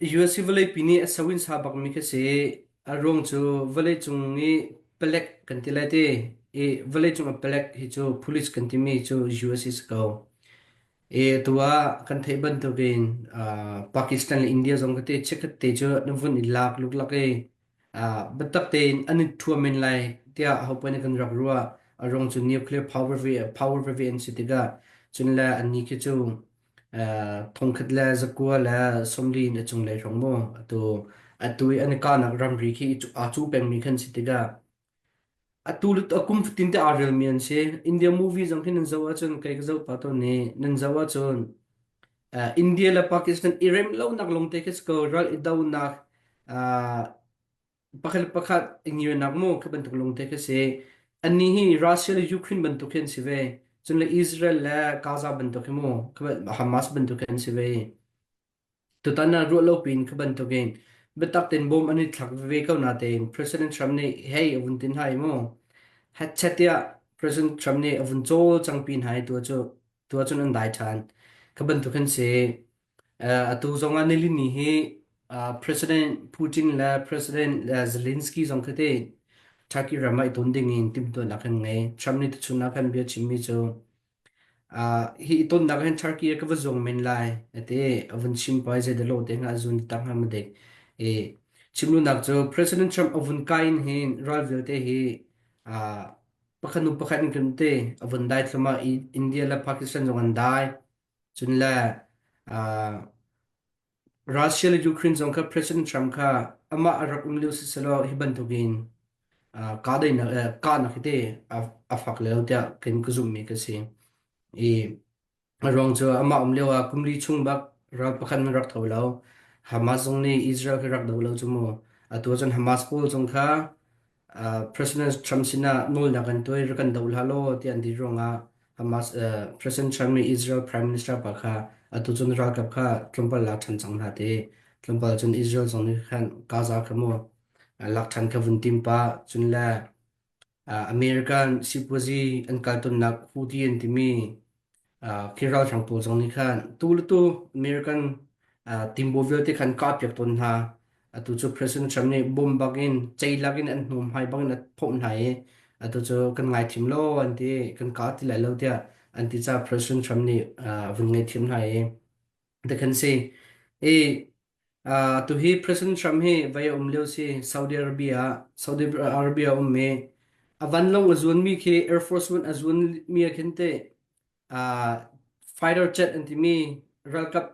US hi vawleipi nih a so in sa bakmi khi si. A ruang cu vawleicung i palek kan ti lai ti i vawleicung a palek hi cu police kan timi cu US hi si ko. I atu ah kan theih bantukin Pakistan le India zong kati chikkhat te cu an vun i lak luklak i biatak tein an i ṭhuam men lai tiah ahopaoh nih kan rak ruah. A ruang cu nuclear power veve an si tikah cun le annih khi cu thongkhat le zakua le sawmli in a cunglei hrawng mu atu atu i an i kahnak ramri khi aa cu pengmi khan si tikah atu le a kum fatin te aa relmi an si. India movie zong khi nan zoh ahcun kei ka zoh pah tawn i nan zoh ahcun India le Pakistan i rem lonak lawng te khi si ko ral i donak pakhat le pakhat i ngiarnak mu khi bantuk lawng te khi si. Annih hi Russia le Ukraine bantuk khi an si ve. Cun le Israel le Gaza bantuk hi mu Hamas bantuk khi an si ve. Tutan ah ruah lo piin khi bantukin biatak tein bom an i thlak veve ko natein President Trump nih hey a vun tin hna i mu hetchet tiah President Trump nih a vun cawl cangpi hna i tu ahcun an dai ṭhan. Kha bantuk an si. Atu zong ah nilini hi President Putin le President Zelensky zong khi te Turkey ram ah i ton ding in timhtuahnak an ngei. Trump nih tuchun ah khan bia chimmi cu Hi i tonnak hin Turkey ah ka va zuang men lai a ti. A vun chim pah i zeidah lawh te hnga a zun tak hnga ma dek. I chimlunak cu President Trump a vun kai in hin ral vialte hi pakhat hnu pakhat in kan te a vun dai thluahmah i India le Pakistan zong an dai. Cun le Russia le Ukraine zong kha President Trump kha amah a rak um lio siselaw hi bantukin kahdaihnak kahnak hi te a fak lio tiah kan ka zumhmi ka si. I a ruang cu amah um lio ah kumli chung bak ral pakhat man rak tho lo. Hamas zong nih Israel khi rak do lo cu mu. Atu ahcun Hamas pawl zong kha President Trump sinah nawlnak an tuah i rak kan doh hlah law tiah an ti ruangah Hamas President Trump nih Israel Prime Minister pa kha atu cun ralkap kha tlawmpal lak ṭhan cang hna ti. Tlawmpal cun Israel zong nih khan Gaza kha mu lak ṭhan kha vun tim pah cun le American sipuazi an kal tonnak Houthi an timi Khi ralhrang pawl zong nih khan tu le tu American timbo vialte khan kahpiak tawn hna. Atu cu President Trump nih bom bak in ceilak in an hnawm hmai bak in a phomh hna i atu cu kan ngaithiam lo an ti kan kah ti lai lo tiah an ti caah President Trump nih a vun ngaihthiam hna i ti khan si. I tuhi President Trump hi vai a um lio si Saudi Arabia Saudi Arabia um mi a vanlawng a zuanmi khi Air Force One a zuanmi ah khin te fighter jet an timi ralkap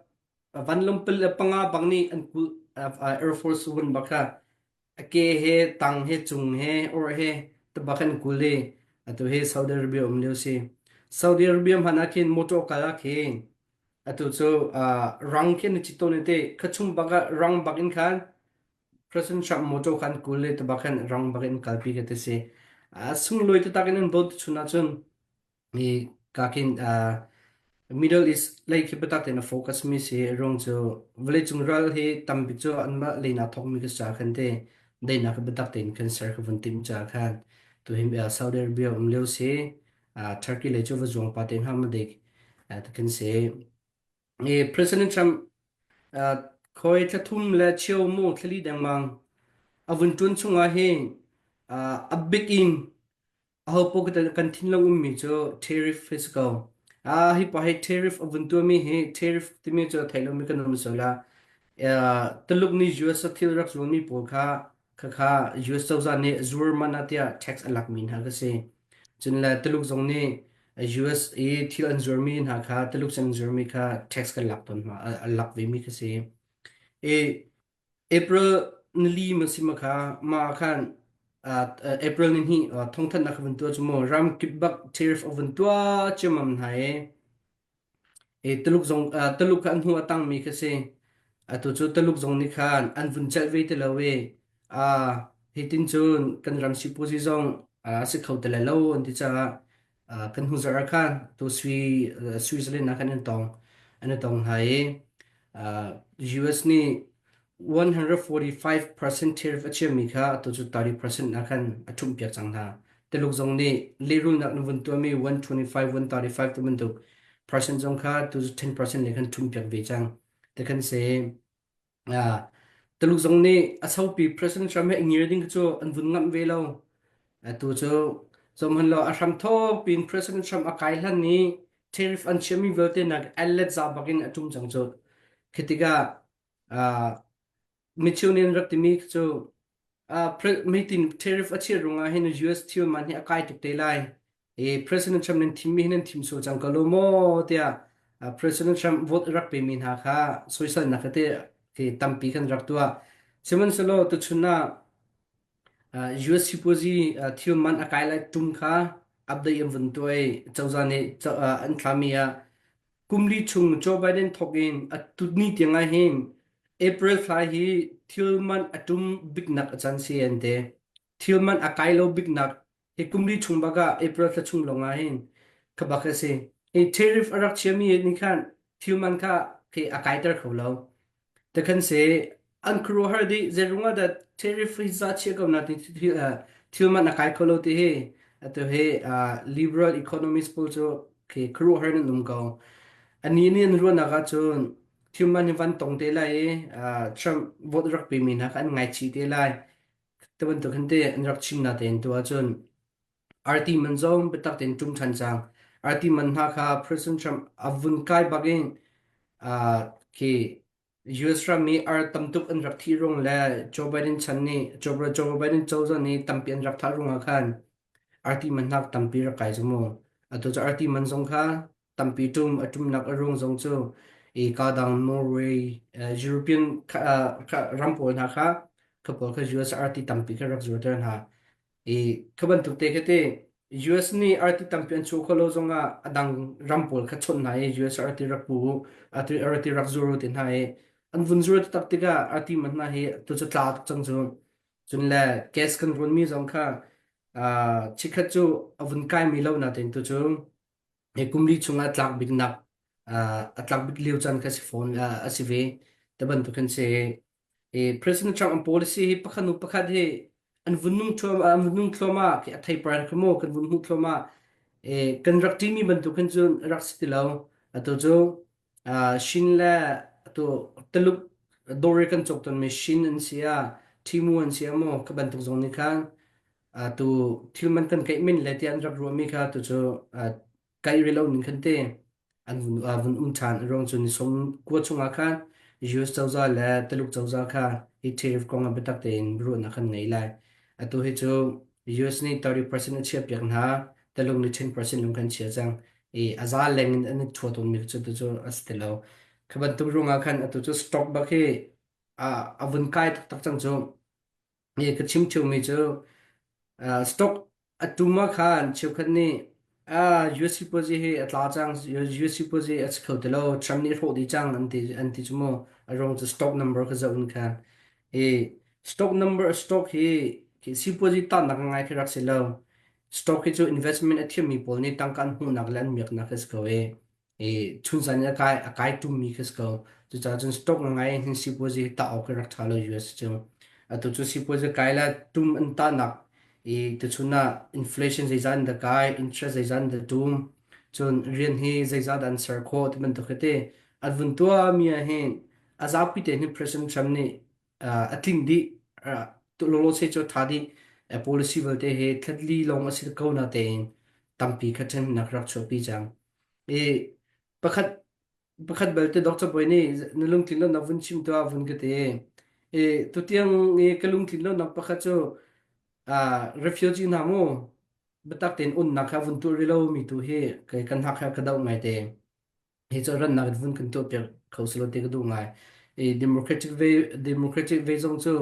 vanlawng pal panga bang nih an kulh Air Force One bak kha a ke he tang he cung he or he tabak an kul i atu hi Saudi Arabia um lio si Saudi Arabia hmanh ah khin motor kal ah khin atu cu rang khi na cit tawn te khachung bak ah rang bak in khan President Trump motor khan kul le tabak khan rang bak in kalpi ka ti si sunglawi taktak in an dawt chun ahcun i ka khin Middle East lei khi biatak tein a focus mi si ruang cu vawleicung ral hi tambik cu anmah lei naa thawkmi ka ca khan te daihnak biatak tein kan ser ka vun tim ca khan tu hi Saudi Arabia um lio si Turkey lei cu va zuang pa te hnga ma dik kan si. President Trump khoi thla thum le cheu mu thlali dengmang a vun ṭun chungah hin a big in Ahopaoh kan thinlung ummi cu tariff hi si ko. Hi pa hi tariff a vun tuahmi hi tariff timi cu a thei lomi kan um sual ah Tuluk nih US a thil rak zuarmi pawl kha khakha US cozah nih zuar man ah tiah tax a lakmi hna ka si. Cun le Tuluk zong nih US i thil an zuarmi hna kha Tuluk sin an zuarmi kha tax kan lak tawn hna a lak vemi ka si. I April nili ma si ma kha ma ah khan April ni hnih thawngthanhnak ka vun tuah cu mu ramkip bak tariff a vun tuah ciammam hna i i Tuluk zong Tuluk kha an hnu a tangmi kha si. Atu cu Tuluk zong nih khan an vun celh ve ti lo i hitin cun kan ram sipuazi zong a si kho ti lai lo an ti caah kan hnu zarh ah khan tu Switzerland ah khan an tong an i tong hna i US nih 145% tariff a chiahmi kha atu cu 30% ah khan a ṭhumhpiak cang hna. Tuluk zong nih lehrulnak na vun tuahmi 125, 135 ti bantuk percent zong kha tu cu 10% le khan ṭhumhpiak ve cang. Ti khan si. Tuluk zong nih a sopi President Trump he ngir ding cu an vun ngamh ve lo. Atu cu zohhmanh law a hramthawk pin President Trump a kai hlan i tariff an chiahmi vialte nak let za bak in a ṭum cang cu. Khi tikah micheu nih an rak timi cu Meeting tariff a chiat ruangah hin US thil man hi a kai tuk te lai. I President Trump nan thimmi hi nan thim sual cang ko lo maw tiah President Trump vote rak pemi hna kha soisalnak tete khi tampi kan rak tuah. Sihmanhsehlaw tuchun ah US sipuazi thil man a kai lai tum kha update an vun tuah i cozah nih an thlami ah Kum li chung Joe Biden thawk in atu ni tiang ah hin April thla hi thil man a ṭum biknak a can si an ti. Thil man a kai lo biknak hi kum li chung bak ah April thla chung lawng ah hin kha bak a si. Hi tariff a rak chiami nih khan thil man kha khi a kaiter kho lo. Takhan se an khuaruahhar dih zeiruang ah dah tariff hi za chia ko na ti thil man a kai kho lo ti hi atu hi liberal economist pawl cu khi khuaruahhar nan um ko. Ani nih an ruahnak ahcun thil man hi van tong te lai i Trump vote rak pe mi hna kha an ngaichih te lai. Te bantuk hin te an rak chim na tein tu ahcun Arti man zong biatak tein ṭum ṭhan cang. Arti man hna kha President Trump a vun kai bak in khi US ram i ar tamtuk an rak thih ruang le Joe Biden chan nih Joe Biden cozah nih tampi an rak thah ruangah khan arti man hna tampi rak kai cu mu. Atu cu arti man zong kha tampi ṭum a ṭumnak a ruang zong cu i ka dang Norway, European ram pawl hna kha kha pawl kha US arti tampi kha rak zuarter hna. I kha bantuk te kha te US nih arti tampi an chuah khawh lo zongah a dang ram pawl kha chawnh hna i US arti rak pu u, arti arti rak zur u ti hna i an vun zur taktak tikah arti man hna hi tu cu tla tuk cang cu. Cun le gas kan rawnmi zong kha chikkhat cu a vun kaimi lo nain tu cu hi kum li chungah tlak biknak a tlak bik lio caan kha si fawn a si ve. Te bantuk hin si. I President Trump an policy hi pakhat hnu pakhat hi an vun nung thluam an vun nung thluahmah khi a theipar kha maw kan vun hmuh thluahmah e, kan rak ṭimi bantuk hin cun rak si ti lo atu cu Shin le atu Tuluk dawr kan cawk tawnmi Shin an si ah Temu an si ah maw kha bantuk zong nih khan atu thil man kan keih min le ti an rak ruahmi kha tu cu kai rih lo ning khan te an vun vun um ṭhan ruang cu ni som kua chungah khan US cozah le Tuluk cozah kha hi tariff kong ah biatak tein ruahnak kan ngei lai. Atu hi cu US nih 30% a chiah piak hna, Tuluk nih 10% lung kan chia cang. I a za leng in an i ṭhua tawnmi cu tu cu a si ti lo. Kha bantuk ruangah khan atu cu stock bak hi a vun kai taktak cang cu. Hi ka chim ṭheumi cu stock a tum ah khan cheukhat nih US sipuazi hi a tla cang, US sipuazi a si kho ti lo, Trump nih a hrawh dih cang an ti an ti cu mu. A ruang cu stock number kha zoh in khan. Hi stock number stock hi khi sipuazi tannak ngai khi rak si lo. Stock hi cu investment a thiammi pawl nih tangka an hmuhnak le an miaknak a si ko i i chunzan in a kai ṭummi khi si ko. Cucaah cun stock ngai hin sipuazi hi tah awk hi rak ṭha lo US cu. Atu cu sipuazi kai le ṭum an tahnak i tuchun ah inflation zeizat in dah kai, interest zeizat in dah ṭum, cun rian hi zeizat dah an ser khawh ti bantuk hi ti an vun tuahmi ah hin a zapi te hin President Trump nih a tling dih lawlawse cu ṭha dih policy vialte hi thlatli lawng a si ko na tein tampi kha ṭhennak rak chuahpi cang. I pakhat pakhat belte Doctor Bawi nih na lungtlin lonak vun chim tuah vun ka ti. I tutiang i ka lungtlin lonak pakhat cu refugee hna mu biatak tein unnak kha vun tuah rih lo mi tu hi kai kan hak kha ka doh ngai te. Hi cu rannak in vun kan tuah piak kho selaw ti ka duh ngai. I democratic ve democratic ve zong cu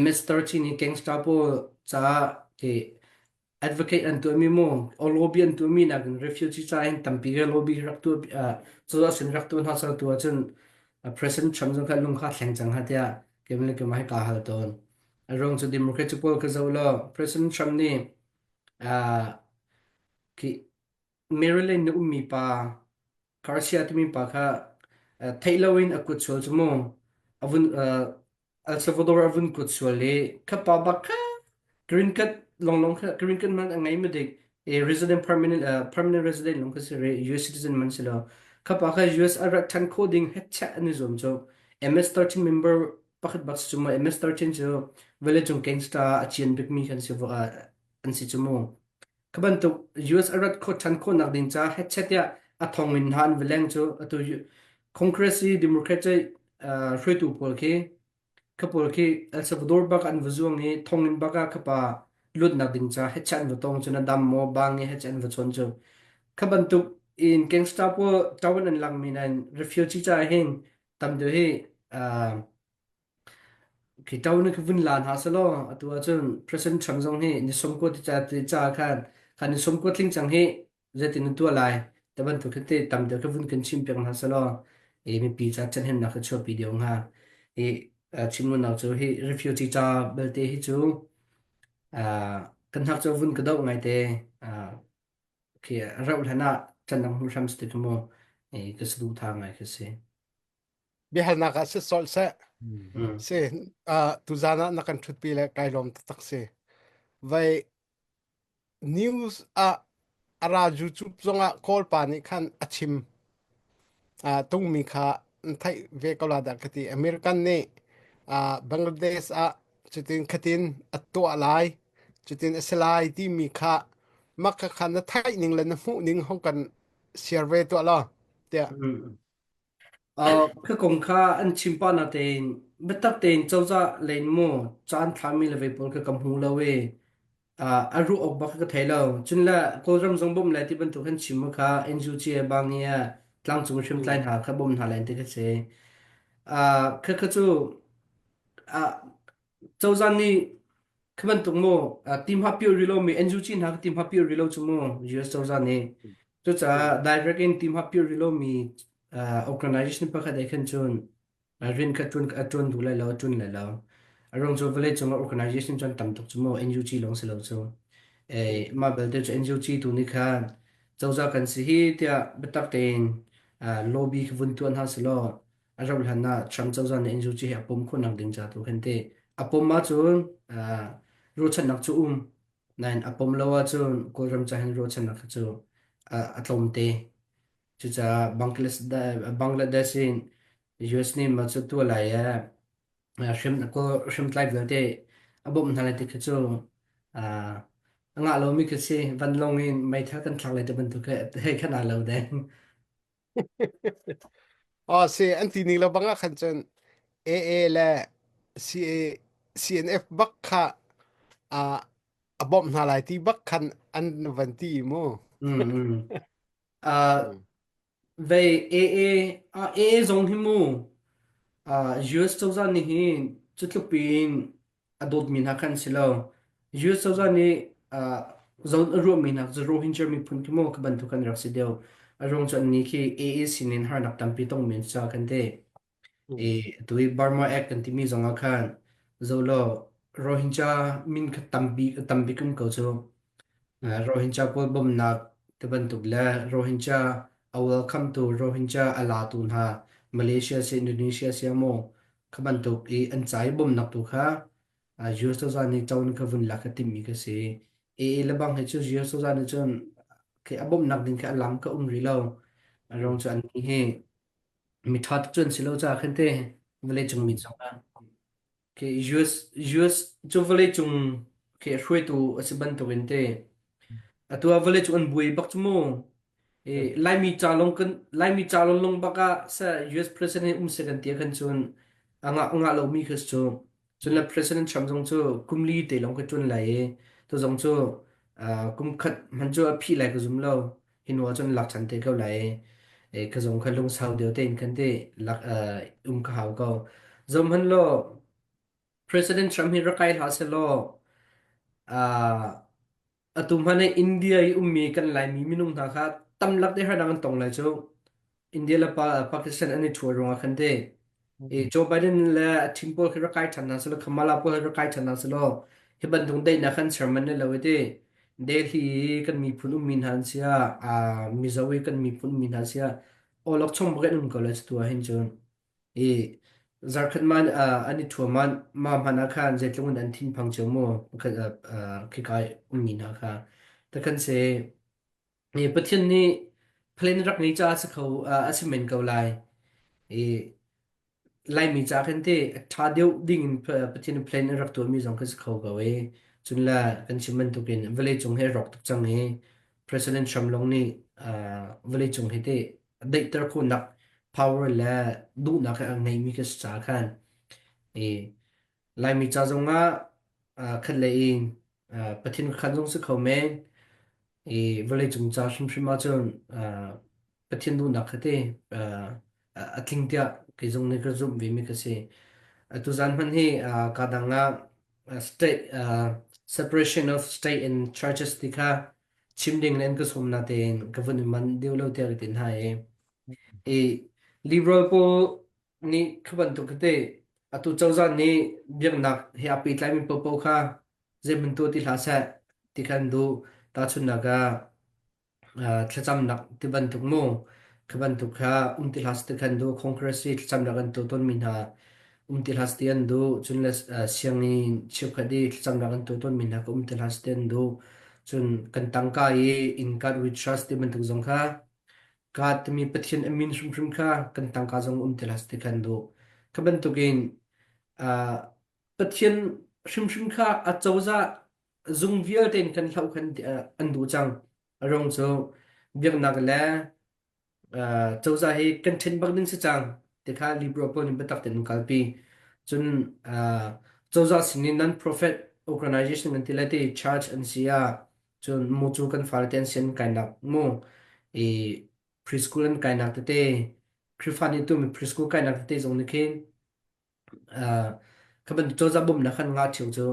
MS-13 hi gangster pawl caah khi advocate an tuahmi mu lobby an tuahmi nakin refugee ca hin tampi re lobby rak tuah cozah sin rak tuah hna sal tu ahcun President Trump zong kha lung kha thleng cang ha tiah keimah le keimah hi kaa hal tawn. A ruang cu Democrat cu pawl ka zoh law President Trump nih khi Maryland na ummi pa Garcia timi pa kha theih loin a kut sual cu mu a vun El Salvador a vun kut sual i kha pa bak kha green card longlong kha green card man a ngei ma dik e resident permanent permanent resident long kha si re US citizen man si lo kha pa kha US a rat than kho ding hetchat an i zuam cu. MS-13 member pakhat bak si cu mu. MS-13 cu vawleicung gangster a cian bikmi kan si an si cu mu. Kha bantuk US a rat khawh ṭhan khawhnak ding ca hetchet tiah a thong in hna an va leng cu atu Congress i Democrat hruaitu pawl khi Kha pawl khi El Salvador bak an va zuang i thonginn bak ah khapa luatnak ding ca hechat an va tong cu na dam maw bang i hechat an va chawn cu. Kha bantuk in gangster pawl ṭawan an langmi nain refugee ca hin tam deuh hi khi ṭawan khi vun la hna selaw atu ahcun President Trump zong hi ni sawmkua ti ca ti ca khan khan ni sawmkua tling cang hi zeitin na tuah lai ti bantuk khi te tam deuh khi vun kan chim piak hna selaw i mipi ca ṭhahnemnak kha chuahpi deuh hnga. I chimnak cu hi refugee ca belte hi cu kan hnak cu vun ka doh ngaite khi rauh hlan ah ṭan dang hmu hram si ti mu i ka saduhthah ngai khi si. Biahalnak ah si solh seh. Si tuzan ah na kan ṭhutpi le kai lawm taktak si. Vai News ah a ra YouTube zongah Kawlpa nih khan a chim tungmi kha an theih ve ko la dah ka ti. American nih Bangladesh ah cutin khatin a tuah lai, cutin a si lai timi kha mak kha kha na theih ning le na hmuh ning hong kan share ve tuah law tiah. Ka kong kha an chim pah natein biatak tein cozah lei in maw caan thlami le vei pawl kha ka hmu lo i a ruah awk bak ka thei lo. Cun le Kawlram zong bawmh lai ti bantuk an chim kha NUG bang i tlangcung hriamtlai hna kha bawm hna lai ti kha si. Kha kha cu cozah nih Khi bantuk mu team ha pio rilo mi NUG hna ka team ha pio rilo cu mu US cozah nih cucaah direct in team ha pio rilo mi organization pakhat ai khan cun rian kha ṭuan a ṭuan duh lai lo a ṭuan lai lo a ruang cu vawlei cung ah organization cu an tam tuk cu mu NUG lawng si lo cu mah belte cu NUG tu nih khan cozah kan si hi tiah biatak tein lobby kha vun tuah hna selaw a rauh hlan ah Trump cozah nih NUG hi a pom khawhnak ding ca tu khan ti a pom ahcun ruahchannak cu um nain a pom lo ahcun Kawlram ca hin ruahchannak kha cu a tlawm te. Cucaah Bangladesh in US nih mah cu tuah lai hrim kawl hriamtlai vialte a bawmh hna lai ti khi cu a ngah lomi khi si vanlawng in meithal kan thlak lai ti bantuk khi hei khan aa lo deng. Oh, si an ti ning lo bang ah khan cun AA le CA CNF bak kha a a bawmh hna lai ti bak khan an van ti mu. Mm, mm. Uh, vei AA AA zong hi mu US cozah nih hin cutluk piin a dawtmi hna khan si lo. US cozah nih zawn a ruahmi hna cu Rohingya miphun khi maw khi bantuk kan rak si deuh. A ruang cu annih khi AA sinin harnak tampi tongmi an si caah kan ti. I tu i Burma Act kan timi zong ah khan zolo Rohingya min kha tampi tambik um ko cu. Rohingya pawl bawmhnak ti bantuk le Rohingya a welcome tu Rohingya a latu hna Malaysia si Indonesia si maw kha bantuk i an ca i bawmhnak tu kha US cozah nih cawn kha vun lak a timhmi kha si. AA le bang he cu US cozah nih cun khi a bawmhnak ding khi a lam ka um rih lo. A ruang cu an nih hi mi ṭha tuk cu an si lo caah khan te vawleicung mi zong ah khi US US cu vawleicung khi hruaitu a si bantuk in te atu ah vawleicung an buai bak cu mu. I Laimi ca lawng kan Laimi ca lawng lawng bak ah sa US president um se kan ti khan cun a ngah ngah lomi kha cu cun le President Trump zong cu kum li te lawng ka ṭuan lai i tu zong cu kum khat hman cu a phih lai ka zum lo hi hnu ah cun lak ṭhan te ko lai i ka zong kha lungsau deuh tein khan ti lak um ka hau ko zom hman law President Trump hi rak kai hlah selaw Atu hmanh i India i ummi kan Laimi minung hna kha tamlak te harnak an tong lai cu. India le Pakistan an i ṭhual ruangah khan te. I Joe Biden le a team pawl khi rak kai ṭhan hna selaw, Kamala pawl hi rak kai ṭhan hna selaw, hi bantuk daihnak khan ser man lo i ti. Delhi i kan miphun ummi hna an si ah, Mizo i kan miphun ummi hna an si ah, awlokchong bak in um ko lai cu tu ah hin cun. I zarkhat man an i ṭhuam man ma hmanh ah khan zeitluk in an thinphang cio mu pakhat khika i ummi hna kha takhan se i Pathian nih plan rak ngei caah si kho a si men ko lai i. Laimi ca khin ti a ṭha deuh ding in Pathian plan in rak tuahmi zong khi si kho ko i cun le kan chim bantukin vawleicung hi a rawk tuk cang i President Trump lawng nih vawleicung hi ti daihter khawhnak power le duhnak a ngeimi khi si caah khan i Laimi ca zongah khat lei in Pathian khan zong si kho men i vawleicung ca hrimhrim ahcun Pathian duhnak kha te a tling tiah kei zong nih ka zumh ve mi ka si. Atu zan hmanh hi ka dang ah state separation of state and churches ti kha chim ding le an ka sawm na tein ka vun i man deuh lo tiah ka tin hna i i liberal pawl nih kha bantuk te atu cozah nih biaknak he aa pehtlaimi paohpaoh kha zeibantuk ti hlah seh ti kha an duh. Tahchunhnak ah thlacamnak ti bantuk mu kha bantuk kha um ti hlah ti khan duh Congress i thlacamnak an tuah tawnmi hna um ti hlah ti an duh cun le sianginn cheukhat i thlacamnak an tuah tawnmi hna kha um ti hlah ti an duh cun kan tangka i in God we trust ti bantuk zong kha God timi Pathian a min hrimhrim kha kan tangka zong um ti hlah ti khan duh kha bantukin Pathian hrimhrim kha a cozah zung vialte in kan hloh khan an duh cang. A ruang cu biaknak le cozah hi kan ṭhen bak ding si cang ti kha Liberal pawl nih biatak tein an kalpi. Cun cozah sin in non-profit organization kan ti lai ti church an si ah cun mu cu kan fale te an si an kainak mu i preschool an kainak tete Khrihfa nih tumi preschool kainak tete zong nih khin Kha bantuk cozah bawmhnak khan nga ṭheo cu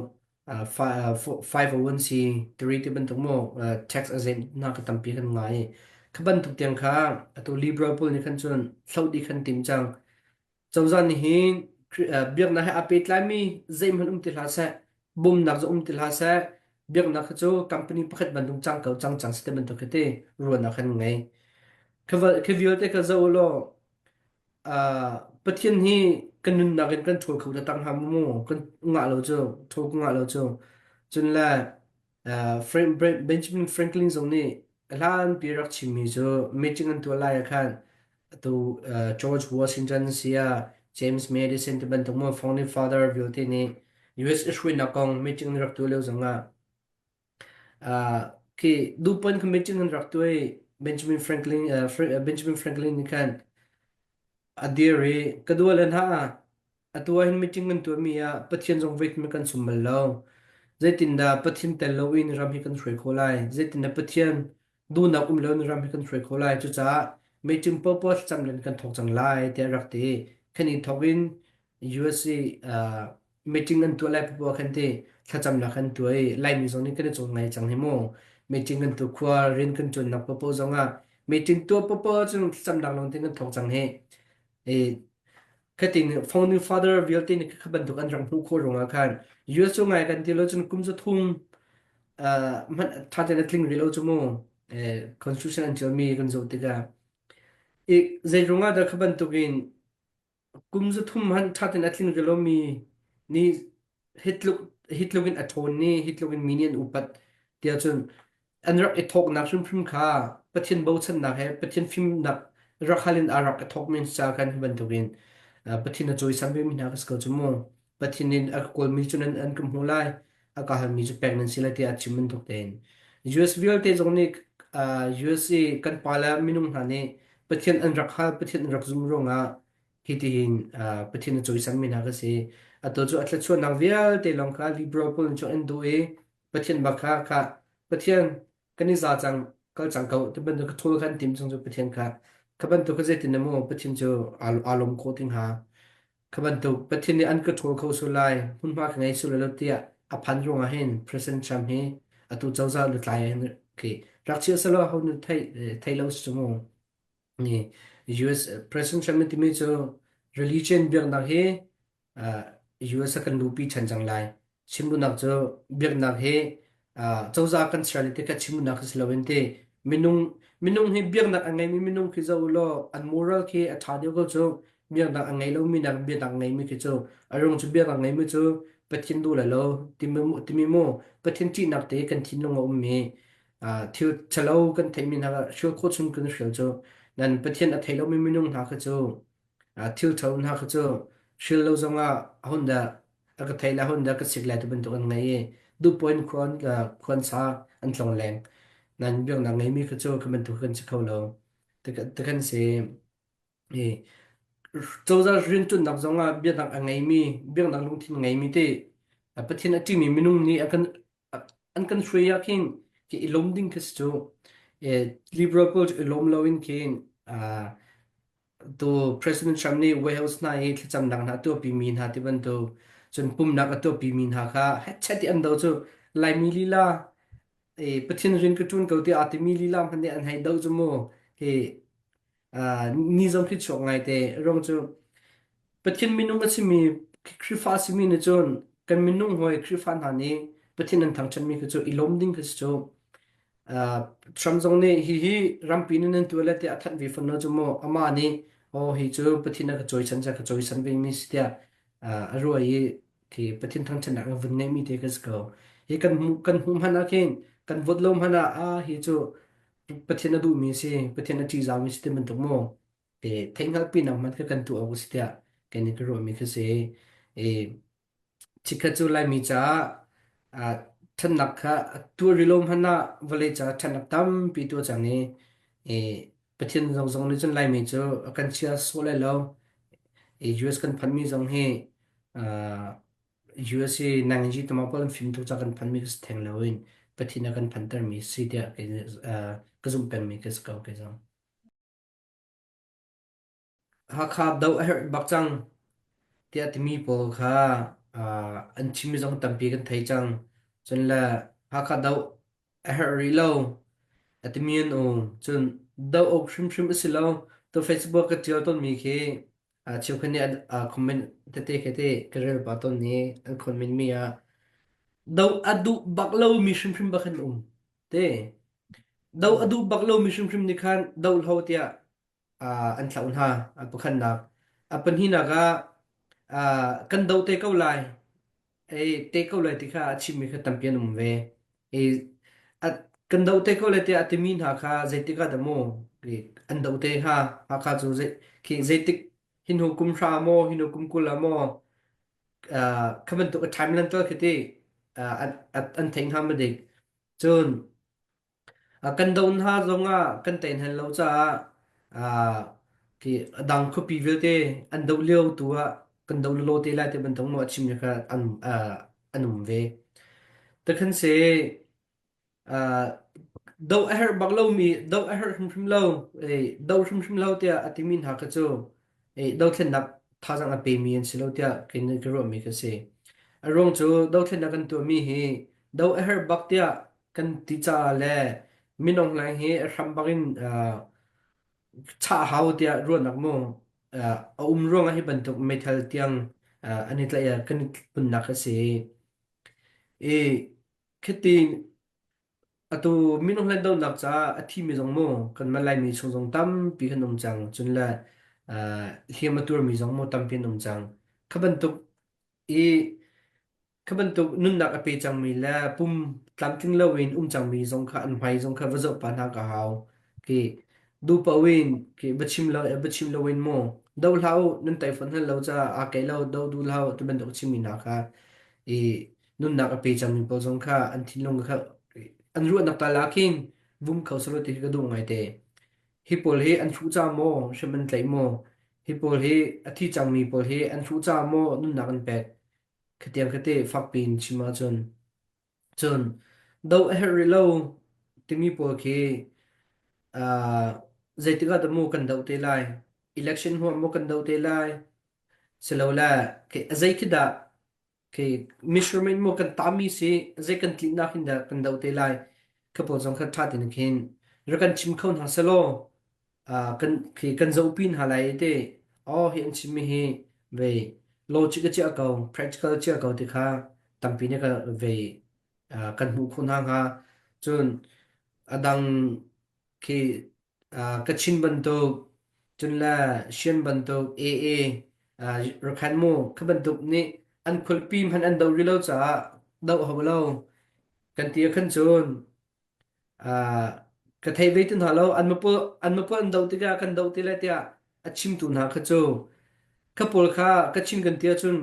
501c3 ti bantuk maw tax a zenh ka tampi kan ngai. Kha bantuk tiang kha atu liberal pawl nih khan cun hloh dih khan tim cang. Cozah nih hin biaknak he aa pehtlaimi zeihmanh um ti hlah seh, bawmnak zong um ti hlah seh, biaknak kha cu company pakhat bantuk cang ko cang cang si ti bantuk khi ti ruahnak kan ngei. Kha vialte kha zoh u law Pathian hi kan nunnak in kan ṭhawl kho taktak hnga maw? Kan ngah lo cu, ṭhawl ka ngah lo cu. Cun le Benjamin Franklin zong nih a hlanpi rak chimmi cu meeting an tuah lai ah khan atu George Washington sia James Madison ti bantuk maw founding father vialte nih US i hruainak kong meeting an rak tuah lio zong ah Khi duhpon kha meeting an rak tuah i Benjamin Franklin nih khan a dir i ka dua le hna atu ah hin meeting kan tuahmi ah Pathian zong voikhat kan sum bal lo. Zeitindah Pathian tel loin ram hi kan hruai khawh lai? Zeitindah Pathian duhnak um loin ram hi kan hruai khawh lai? Cucaah meeting paohpaoh thlacam len kan thawk cang lai tiah a rak ti. Khan i thawk in USA meeting an tuah lai paoh khan ti thlacamnak kan tuah i Laimi zong nih kan i cawn ngai cang hi mu. Meeting kan tu khua rian kan ṭuannak paohpaoh zong ah meeting tuah paohpaoh cun thlacamnak lawng te kan thawk cang hi. I khatin founding father vialte nih kha bantuk an rak hmuh khawh ruangah khan US cu ngai kan ti lo cun kum zathum hmanh ṭha tein a tling rih lo cu mu. Constitution an ṭialmi kan zoh tikah i zei ruangah dah kha bantukin Kum 300 hmanh ṭha tein a tling rih lomi nih hi tluk in a ṭhawn i hi tluk in mi nih an upat tiah cun an rak i thawknak hrimhrim kha Pathian bochannak he Pathian fimnak rak hal in aa rak i thawkmi an si caah khan hi bantukin Pathian a cawisan vemi hna ka si ko cu mu. Pathian in a ka kawlmi cu nan an ka hmuh lai, a ka halmi cu pek nan si lai tiah a chim bantuk tein. US vialte zong nih US i kan pa le minung hna nih Pathian an rak hal, Pathian an rak zum ruangah hitihin Pathian a cawisanmi hna ka si. Atu cu a thluachuahnak vialte lawng kha liberal pawl nih cun an duh i Pathian bak kha kha Pathian kan i za cang kal cang ko ti bantuk ka ṭhawl khan tim chung cu Pathian kha kha bantuk kha zeitin maw Pathian cu aa lawm khawh ti hnga kha bantuk Pathian nih an ka ṭhawl kho sul lai hmunhma ka ngei sul lo tiah a phan ruangah hin President Trump hi atu cozah lutlai hin khi rak chia selaw ho nu thei thei lo si mu ni US President Trump timi cu religion biaknak hi US a kan luhpi ṭhan cang lai. Chimduhnak cu biaknak hi cozah kan ser le tikha chimduhnak khi si loin ti minung minung hi biaknak a ngeimi minung khi zoh law an moral khi a ṭha deuh ko cu biaknak a ngei lomi nak biaknak a ngeimi khi cu a rung cu biaknak ngeimi cu Pathian duh lai lo timi timi mu Pathian ṭihnak te kan thinlung a ummi thil ṭhalo kan theihmi hna hrial khawh chung kan hrial cu nan Pathian a thei lomi minung hna kha cu thil ṭhalo hna kha cu. Hrial lo zongah ahun dah a ka thei le ahun dah ka sik lai ti bantuk an ngei i duhpoah in khua khuan sa an tlong leng. Nan biaknak ngeimi kha cu khi bantuk kan si kho lo. Ti kan si. I cozah rianṭuannak zongah biaknak a ngeimi, biaknak lungthin ngeimi te Pathian a ṭihmi minung nih a kan an kan hruai ah khin khi i lawm ding khi si cu. Liberal pawl cu i lawm loin khin tu President Trump nih White House hna i thlacamnak hna a tuahpimi hna ti bantuk cun pumnak a tuahpimi hna kha hetchet i an do cu Laimi lila Pathian rian ka ṭuan ko tiah aa timi lila hmanh nih an hei do cu mu hi ni zong khi chuak ngai te rong cu Pathian minung a simi Khrihfa a simi nih cun kan minung hawi Khrihfa hna nih Pathian an thangṭhatmi kha cu i lawm ding kha si cu. Trump zong nih hihi rampi nih nan tuah le tiah a thanh ve fawn lo cu mu. Amah nih aw hi cu Pathian a ka cawisan ca ka cawisan ve mi si tiah a ruah i khi Pathian thangṭhatnak a vun ngeihmi te kha si ko. Hi kan hmuh kan hmuh hmanh ah khin kan vote lo hmanh ah ah hi cu Pathian a duhmi si Pathian a ṭihzahmi si ti bantuk mu. Te theihhngalhpinak hmanh kha kan tuah awk a si tiah kan i ka ruahmi khi si. I chikkhat cu Laimi caah ṭhatnak kha tuah rih lo hmanh ah vawlei caah ṭhatnak tampi tuah cang i, i Pathian zong zong nih cun Laimi cu a kan chia sawh lai lo. I US kan phanmi zong hi US hi nangnji tama pawl an fim tuk ca kan phanmi ka si theng loin Pathian a kan phantermi si tiah ka zumh pengmi ka si ko kei zong. Hakha doh a herh bak cang tiah timi pawl kha an chimmi zong tampi kan thei cang. Cun le Hakha doh a herh rih lo a timi an um. Cun doh awk hrimhrim a si lo. Tu Facebook ka ṭial tawnmi khi cheukhat nih an comment tete khi te ka rel pah tawn i an comment mi ah doh a duh bak lomi hrimhrim bak an um. Te doh a duh bak lomi hrimhrim nih khan doh hlo tiah an thlauh hna a pakhatnak. A pahnihnak ah kan do te ko lai ei te ko lai ti kha a chimmi kha tampi an um ve. I kan do te ko lai tiah a timi hna kha zeitik ah dah maw an do te hnga Hakha cu zei khi zeitik hin hu kum hra maw hin hu kum 20 ah maw kha bantuk a timeline tal khi ti an theih hnga ma dik cun Kan do hna zongah kan tei hna lo caah khi a dang khuapi vialte an doh lio tu ah kan doh lawlaw te lai ti bantuk maw a chimmi kha an an um ve. Takhan se doh a herh bak lomi doh a herh hrimhrim lo doh hrimhrim lo tiah a timi hna kha cu dothlennak thazaang a pemi an si lo tiah kei nih ka ruahmi ka si. A ruang cu dothlennak kan tuahmi hi doh a herh bak tiah kan ti caah le minung hleng hi a hram bangin chah hau tiah ruahnak mu a um ruangah hi bantuk meithal tiang an i tlaih kan i punnak a si. I khiti atu minung hlen donak caah a thimi zong mu kan man Laimi chung zong tampi kan um cang cun le hliam a tuarmi zong mu tampi an um cang. Kha bantuk i Kha bantuk nunnak a pe cangmi le pum tlamtling loin um cangmi zong kha an hmai zong kha va zoh pah hna ka hau. Khi duh paoh in khi va chim lo va chim loin maw do hlah u nan taifawn hal lo caah aa keih lo do duh hlah u ti bantuk chimmi hna kha i nunnak a pe cangmi pawl zong kha an thinlung kha an ruahnak tal ah khin vum kho selaw ti khi ka duh ngaite. Hi pawl hi an hruh ca maw hrim an tlaih maw? Hi pawl hi a thi cangmi pawl hi an hruh ca maw nunnak an pek? Khatiang khate fakpi in chim ahcun cun doh a herh rih lo timi pawl khi uh, zeitik ah dah mu kan doh te lai? Election huam maw kan doh te lai? Silole khi zei khi dah khi measurement maw kan tami si zei kan tlinnak hin dah kan doh te lai? Kha pawl zong kha ṭha tein khin rak kan chim kho hna selaw kan khi kan zohpi hna lai te oh hi an chimmi hi vei logic a chiah ko practical a chiah ko ti kha tampi nih ka vei kan hmuh khawh hna hnga cun a dang khi Kachin bantuk cun le Shan bantuk AA Rakhan mu kha bantuk nih an khualpi hmanh an do rih lo caah doh hau lo kan ti ah khan cun Ka thei ve ti hna lo. An mapaw an doh tikah kan doh ti lai tiah a chimtu hna kha cu. Kha pawl kha Kachin kan ti ahcun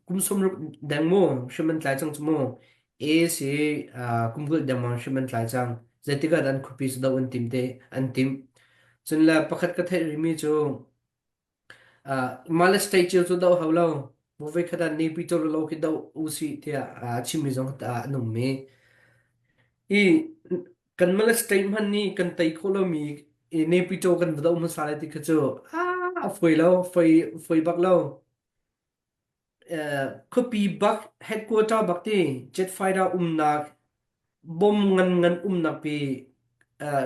kum 60 deng mu hrim an tlai cang cu mu. A si kum 20 dengmang hrim an tlai cang. Zeitik ah dah an khuapi cu doh an tim te an timh. Cun le pakhat ka theih rihmi cu mah le state cio cu doh hau lo. Voikhat ah Navy lo khi doh usih tiah a chimmi zong an um i. I kan mah state hmanh nih kan tei khawh lomi i Naypyidaw kan va doh hmasa lai ti kha cu a fawi lo, fawi fawi bak lo. Khuapi bak headquarter bak ti jet fighter umnak bom ngan ngan umnak pi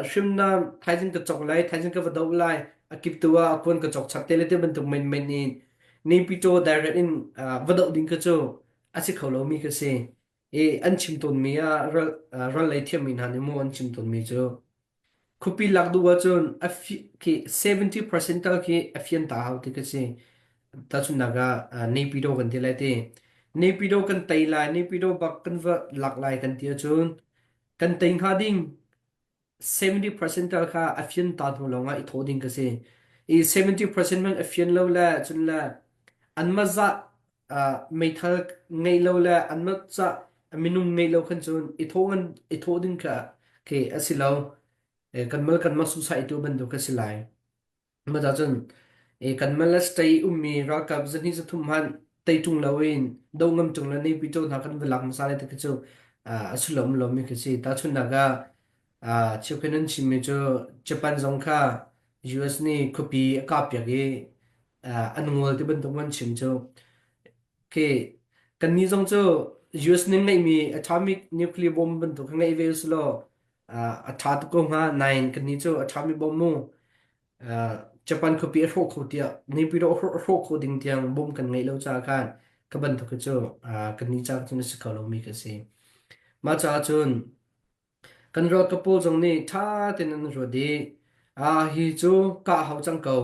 hrimnam thaizing ka cawk lai thaizing ka va doh lai a kiptu ah a kuan ka cawk chap te le te bantuk men men in Naypyidaw direct in va doh ding kha cu a si kho lomi ka si. I an chim tawnmi ah ral, ral lei thiammi hna nih maw an chim tawnmi cu khuapi lak duh ahcun a fi, khi 70% tal khi a fian ta hau ti ka si. Tahchunhnak ah Naypyidaw kan ti lai ti. Naypyidaw kan tei lai, Naypyidaw bak kan va lak lai kan ti ahcun kan tei hnga ding 70% tal kha a fian ta hnu lawngah i thawh ding ka si. I 70% man a fian lo le cun le anmah zah meithal ngeih lo le anmah cah minung ngeih lo khan cun i thawh ngan i thawh ding kha khi a si lo. Kan mal kan mah suicide tu bantuk ka si lai. Mah cun kan Malay ummi ralkap zahnih zathum hmanh tei ṭung loin do ngam ṭung le Naypyidaw hna kan va lak hmasa lai ti khi cu a sullam lomi khi si. Tahchunhnak ah cheukhat nan chimmi cu Japan zong kha US nih khuapi a kahpiak i an ngol ti bantuk an chim cu. Khi kannih zong cu US nih ngeihmi atomic nuclear bomb bantuk kha ngeih ve usih law a ṭha tuk ko hnga. Nain kannih cu a ṭhami bomb mu Japan khuapi a hrawh kho tiah Naypyidaw a hrawh kho ding tiang bom kan ngeih lo caah khan ka bantuk hi cu kannih caah cun a si kho lomi ka si. Mah caah cun kan ralkap pawl zong nih ṭha tein an ruat i hi cu kah hau cang ko.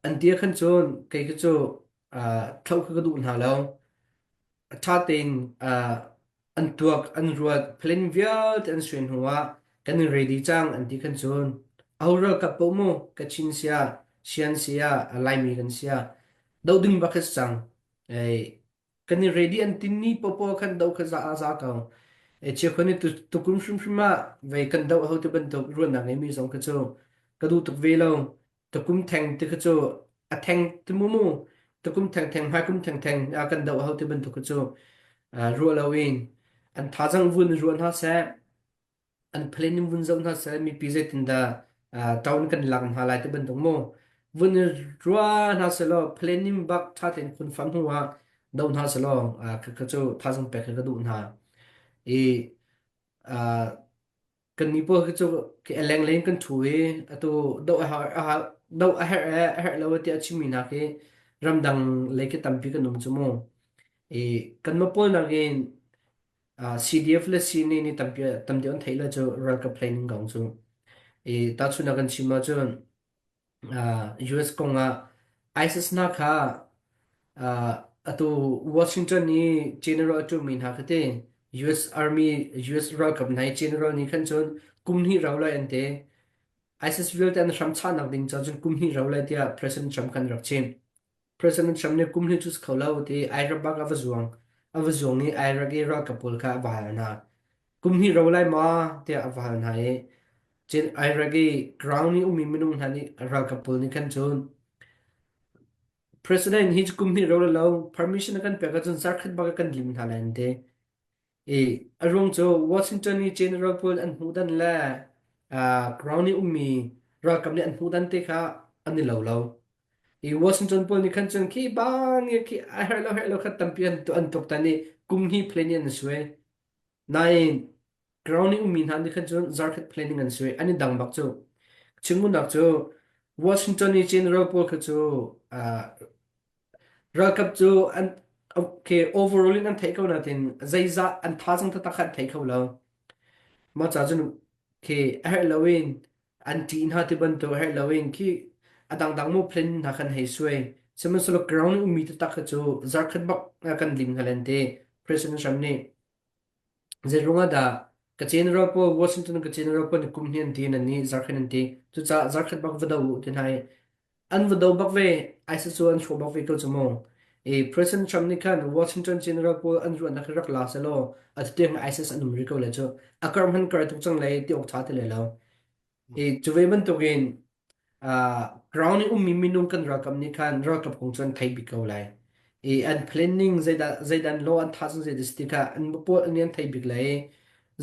An ti ah khan cun kei khi cu thloh kha ka duh hna lo. Ṭha tein an tuak an ruat plan vialte an suai hnu ah kan i ready cang an ti khan cun aho ralkap paoh mu Kachin sia Shan sia Laimi kan sia doh ding bak si cang ei kan i ready an tin ni popo khan do kha za a za ko e chia khon ni tukum hrimhrim ah vei kan do ho te bantuk ruahnak ngeimi zong kha cu ka duh tuk ve lo Tukum theng ti kha cu a theng ti mu mu tukum theng theng hmaikum theng theng a kan doh ho ti bantuk kha cu ruah loin an thazang vun ruah hna seh an plan in vun zoh hna seh mipi zeitindah town kan lak hna lai ti bantuk mu vun ruah hna seh law planning bak tha tein khun fam hnu ah do hna seh law kha cu thazang pek ka duh hna i Kannih pawl khi cu khi a lenglei in kan ṭhu i atu doh a har, a har, doh a herh e a herh lo tiah a chimmi hna khi ramdang lei khi tampi kan um cu mu. I kanmah pawl nakin CDF le CNA nih tampi tam deuh an theih lo cu ralkap planning kong cu. I tahchunhnak kan chim ahcun US kong ah ISIS hna kha atu Washington i general a ṭuanmi hna kha ti US Army US ralkap hna i general nih khan cun kum hnih rau lai an ti. ISIS vialte an hram chahnak ding caah cun kum hnih rau lai tiah President Trump khan rak chim. President Trump nih kum hnih cu si kho lo ti Iraq bak a va zuang. A va zuang i Iraq i ralkap pawl kha a va hal hna. Kum hnih rau lai ma tiah a va hal hna i Cun Iraq i ground i ummi minung hna nih ralkap pawl nih khan cun President hi cu kum hnih rau lo permission a kan pek ahcun zarkhat bak ah kan lim hna lai an ti. I a ruang cu Washington i general pawl an hmuh dan le ground i ummi ralkap nih an hmuh dan te kha an i lo lo. I Washington pawl nih khan cun khi bang i khi a herh lo herh lo kha tampi an an tuk tan i kum hnih plan in an suai. Nain ground i ummi hna nih khan cun zarkhat planning an suai an i dang bak cu. Chimmunak cu Washington i general pawl kha cu ralkap cu an okay overall in an theih ko natin zeizah an thazang taktak kha an thei kho lo. Mah ca cun khi a herh loin an ṭih hna ti bantuk a herh loin khi a dangdang mu plan hna khan hei suai. Sihmanhsehlaw ground i ummi taktak kha cu zarkhat bak kan lim hna len te President Trump nih Zeiruang ah dah ka general pawl Washington ka general pawl nih kum hnih an ti nan nih zarkhat an ti. Cucaah zarkhat bak va do u ti hna i. An va do bak ve. ISIS cu an hrawh bak ve ko cu mu. I President Trump nih khan Washington General pawl an ruahnak hi rak la selaw atu tiang ISIS an um rih ko le cu a kar hman kar tuk cang lai ti awk ṭha ti lai lo. I cu ve bantukin ground i ummi minung kan ralkap nih khan ralkap kong cu an thei bik ko lai. I an planning zeidah zeidan law an tha zeidah si ti kha an pawl an an thei bik lai.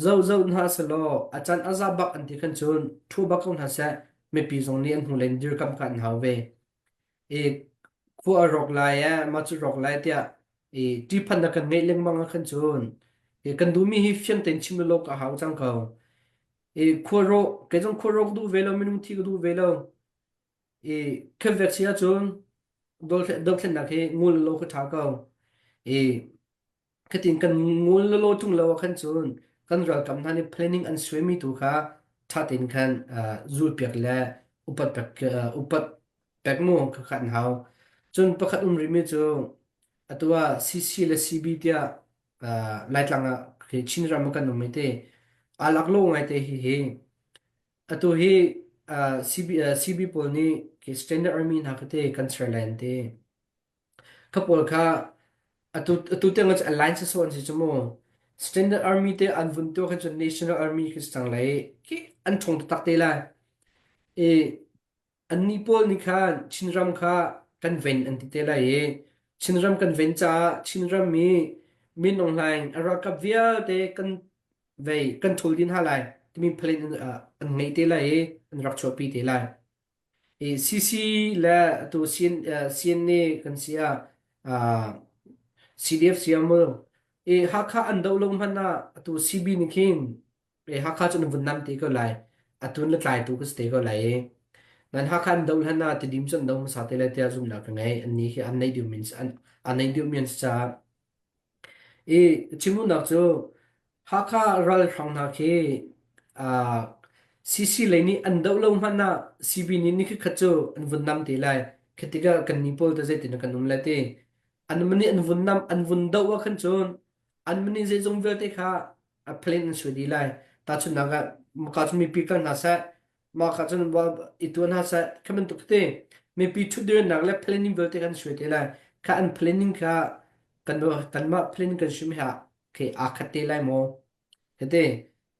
Zo zo hna selaw a can a za bak an ti khan cun thu bak ko hna seh mipi zong nih an hnulei in dirkamh kha an hau ve. I khua a rawk lai eh mah cu rawk lai tiah i ṭihphannak kan ngeih lengmang ah khan cun i kan duhmi hi fiang tein chim lawlaw ka hau cang ko. I khua rawh kei zong khua rawk duh ve lo minung thi ka duh ve lo. I khenvek si ahcun dothlennak hi ngul law ka ṭha ko. I Khatin kan ngul lawlaw ṭung lo ah khan cun kan ralkap hna nih planning an suaimi tu kha ṭha tein khan zulpiak le upat pek upat pek mu kha kha an hau. Cun pakhat um rihmi cu atu ah CC le CB tiah Laitlang ah khi Chinram ah kan um i te aa lak lo ngai te hi hi atu hi CB, CB pawl nih khi Standard Army hna kha te kan ser lai an ti. Kha pawl kha atu atu tiang cu alliance sawh an si cu mu. Standard Army te an vun tuah khan cun National Army khi si cang lai khi an ṭhawng taktak te lai. I annih pawl nih khan Chinram kha kan ven an ti te lai i Chinram kan ven caah Chinram mi Min Aung Hlaing a ralkap vialte kan vei kan ṭhawl din hna lai timi plan an, an ngei te lai i an rak chuahpi te lai. I CC le atu CN, CNA kan si ah CDF si ah mu i Hakha an doh lo hmanh ah atu CB nih khin i Hakha cu an vun nam te ko lai atu na tlaitu ka si te ko lai i nan Hakha an doh hlan ah Tidim cu an doh hmasa te lai tiah zumhnak ka ngei annih hi an neih duhmi an an neih duhmi an si caah I chimduhnak cu Hakha ralhrang hna khi CC lei nih an doh lo hmanh ah CB nih nikhatkhat cu an vun nam te lai. Khi tikah kannih pawl teh zeitin kan um lai ti. An nih an vun nam an vun doh ah khan cun an nih zeizong vialte kha a plan an suai dih lai. Tahchunhnak ah maka cun mipi kal hna seh, mah kha cun i tuan hna seh, kha bantuk te mipi ṭhutdirnak le planning vialte kan suai te lai. Kha an planning kha kan kanmah plan kan sim ha khi aa khat te lai maw? Hete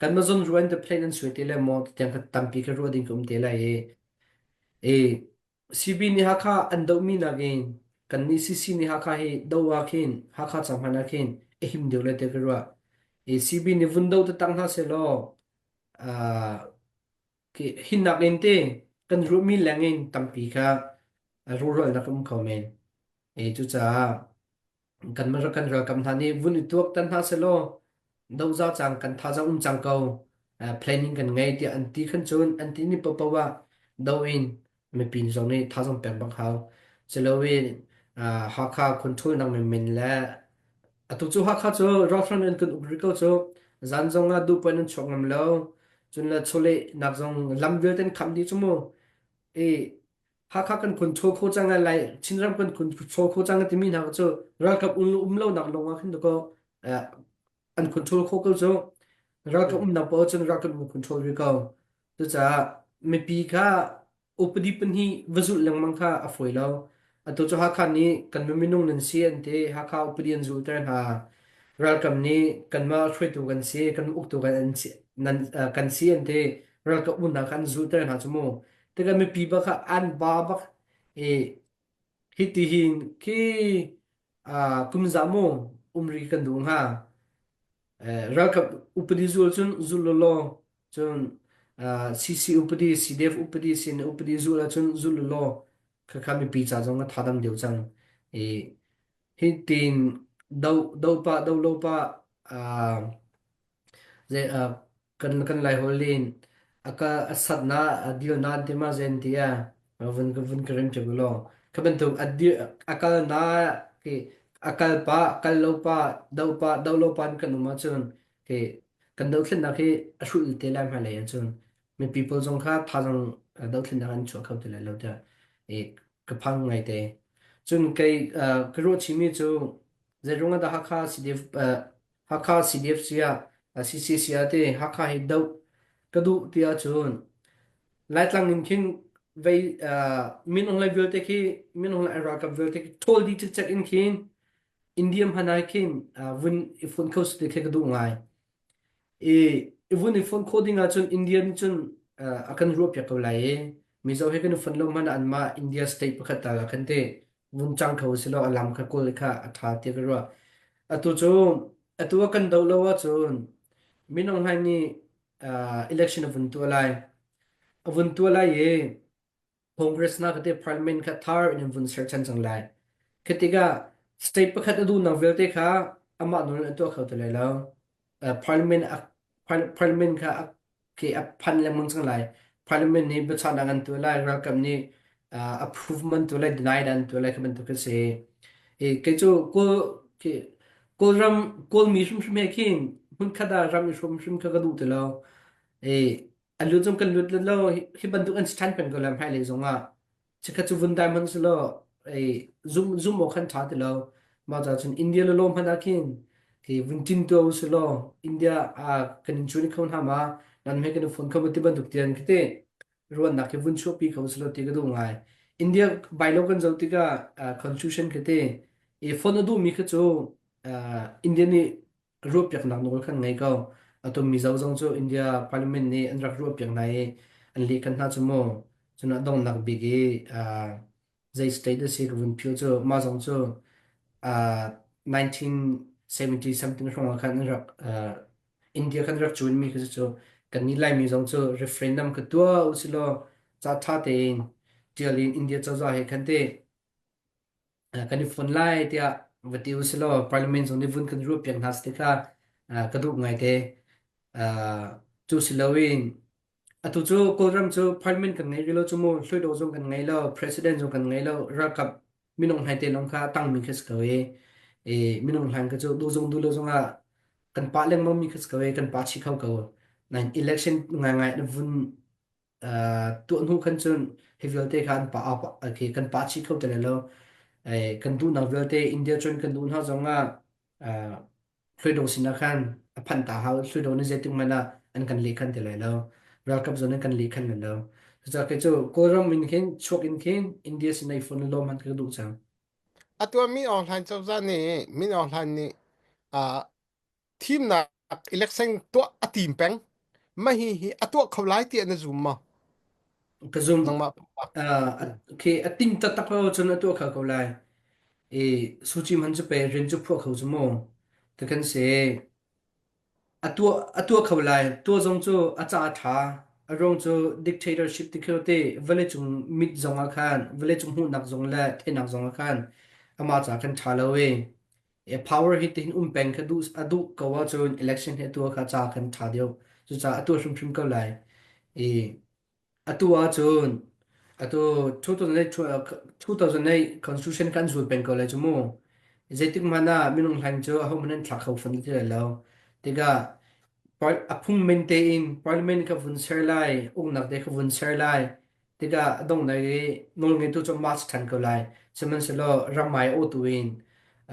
kanmah zawn ruan te plan an suai te lai maw? Tiang kha tampi kha ruah ding ka um te lai i i CB nih Hakha an dohmi nakin kannih CC nih Hakha hi do ah khin Hakha cang hmanh ah khin a him deuh lai tiah ka ruah. I CB nih vun do te tang hna sehlaw hinnak in te kan ruahmi leng in tampi kha rawhralnak a um kho men. E cucaah kan kan ralkap hna nih vun i tuaktan hna selaw doza cang kan thazaang um cang ko planning kan ngei tiah an ti khan cun an ti ni paohpaoh ah do in mipi zong nih thazaang pek bak hau siloin Hakha control nak menmen le atu cu Hakha cu ralhrang in kan uk rih ko cu zan zong ah duh puan an chuak ngam lo cun le chawleh nak zong lam vialte an kham dih cu mu i Hakha kan control kho cang lai Chinram kan control kho cang timi hna cu ralkap um um lo nak lawng ah khin ko an control kho ko cu ralkap umnak paoh cun ralkap um control rih ko cucaah mipi kha upadi pahnih va zulh lengmang kha a fawi lo atu cu Hakha nih kan minung nan si an ti Hakha upadi an zulter hna ralkap nih kanmah hruaitu kan si kan uktu kan si nan kan si an ti ralkap unnak kha an zulter hna cu mu tikah mipi bak kha an ba bak i hiti hin khi kum za mu umri kan duh hnga ralkap upadi zul cun zul law cun CC upadi CDF upadi sin upadi zul ahcun zul law khakha mipi ca zong a thadam deuh cang i hi tin do do pa do lo pa Zei kan kan Laiholh in a ka a satnak a dilnak an ti ma zen ti ah vun ka vun ka rem cio law kha bantuk a dir a kalnak khi a kal pah kal lo pah do pah do lo pah in kan um ahcun khi kan dothlennak hi a hrulh te lai hmailei ahcun mipi pawl zong kha thazaang dothlennak an chuah kho ti lai lo tiah i ka phang ngaite. Cun kei ka ruah chihmi cu zeiruang ah dah Hakha CDF Hakha CDF ah CCC ah te Hakha hi doh ka duh ti ahcun Laitlang in khin Vei Min Aung Hlaing vialte khi Min Aung Hlaing ralkap vialte khi ṭhawl dih cikcek in khin India hmanh ah khin vun i fon kho si ti khi ka duh ngai. I i vun i fon khawh ding ahcun India nih cun a kan ruahpiak ko lai i Mizo he kan i fon lo hmanh ah anmah India state pakhat tal ah khan te vun cang kho si law a lam kha kawl kha a ṭha tiah ka ruah. Atu cu atu a kan doh lo ahcun Min Aung Hlaing nih election a vun tuah lai. A vun tuah lai i Congress na kate parliament kha thar in an vun ser ṭhan cang lai. Khi tikah state pakhat a duhnak vialte kha amah nawl in a tuah kho ti lai lo. Parliament a parliament kha a khi a phan lengmang cang lai. Parliament nih biachahnak an tuah lai, ralkap nih approve man tuah lai, deny an tuah lai kha bantuk a si. I kei cu Kawl khi Kawlram Kawlmi hrimhrim he khin hmunkhat ah ram i hrum hrim kha ka duh ti lo. I a lut zong kan lut lo hi bantuk an si ṭhan peng ko lai hmailei zong ah. Chikkhat cu vun dai hmanh selaw ei zum zum awk khan ṭha ti lo. Mah ca cun India le law hmanh ah khin khi vun tin tuah u selaw India ah kan in cun kho hna ma nan he kan i phone kho ma ti bantuk tian khi te ruahnak hi vun chuahpi kho selaw ti ka duh ngai. India bylaw kan zoh tikah constitution khi te i phone a duhmi kha cu India nih ruahpiaknak nawl khan ngei ko. Atu Mizo zong cu India Parliament nih an rak ruahpiak hna i an leh khan hna cu mu. Cun a donghnak bik i zei state a si ka vun phil cu mah zong cu 1970 something hrawng ah khan an rak India kan rak cuan mi kha cu kannih Laimi zong cu referendum kha tuah usilaw ca ṭha tein ṭial in India cozah he khan te kan i fon lai tiah va ti usilaw parliament zong nih vun kan ruahpiak hna si kha ka duh ngaite. Cu si loin atu cu Kawlram cu parliament kan ngei rih lo cu mu, hluttaw zong kan ngei lo, president zong kan ngei lo, ralkap minung hlai te lawng kha a tangmi kha si ko i, i minung hlan kha cu duh zong duh lo zongah kan pah lengmang mi kha si ko i kan pah chih kho ko. Nain election ngaingai na vun tuah hnu khan cun hi vialte kha an pah okay, kan pah chih kho ti lai lo. Kan duhnak vialte India cun kan duh hna zong ah hluido sinah khan a phanh ta hau. Hluido nih zeitik hmanh ah an kan leh khan ti lai lo. Ralkap zong an kan leh khan lai lo. Cucaah kei cu Kawlram in khin chuak in khin India sin i phone lawm han ka duh cang. Atu Min Aung Hlaing cozah nih Min Aung Hlaing nih thimnak election tuah a tim peng. Mah hi hi a tuah kho lai tiah na zum maw? Ka zum. Nangmah pumpak. Okay, a ting taktak lo cun a tuah kho ko lai. I Suci man cu pe rin cu phuah kho cu mu. Ta kan si. A tuah kho lai. Tuah zong cu a ca a ṭha. A ruang cu dictatorship ti khi te vawleicung mit zong ah khan vawleicung hmuhnak zong le theihnak zong ah khan amah ca khan ṭha lo i power hi tihin um peng kha duh a duh ko ahcun election hi a tuah kha ca khan ṭha deuh. Cucaah a tuah hrimhrim ko lai. I atu ahcun atu 2008 constitution kan zul peng ko lai cu mu. Zeitik hmanh ah minung hlaing cu ahohmanh an thlak kho fawn ti lai lo. Tikah a phungmen tein parliament kha vun ser lai, uknak te kha vun ser lai. Tikah a donghnak i nawlngeitu cu march ṭhan ko lai. Sihmanhsehlaw ram ai awtu in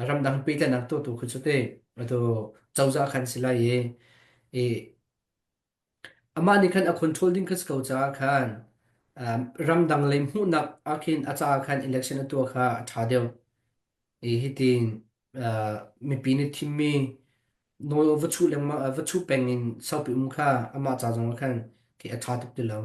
ramdang pehtlaihnak tuahtu khi cu te atu cozah khan si lai i amah nih khan a control ding kha si ko caah khan ramdang lei hmuhnak ah khin a caah khan election a tuah kha a ṭha deuh. I hitin mipi nih thimmi nawl va chuh lengmang va chuh peng in saupi um kha amah ca zong ah khan khi a ṭha tuk ti lo.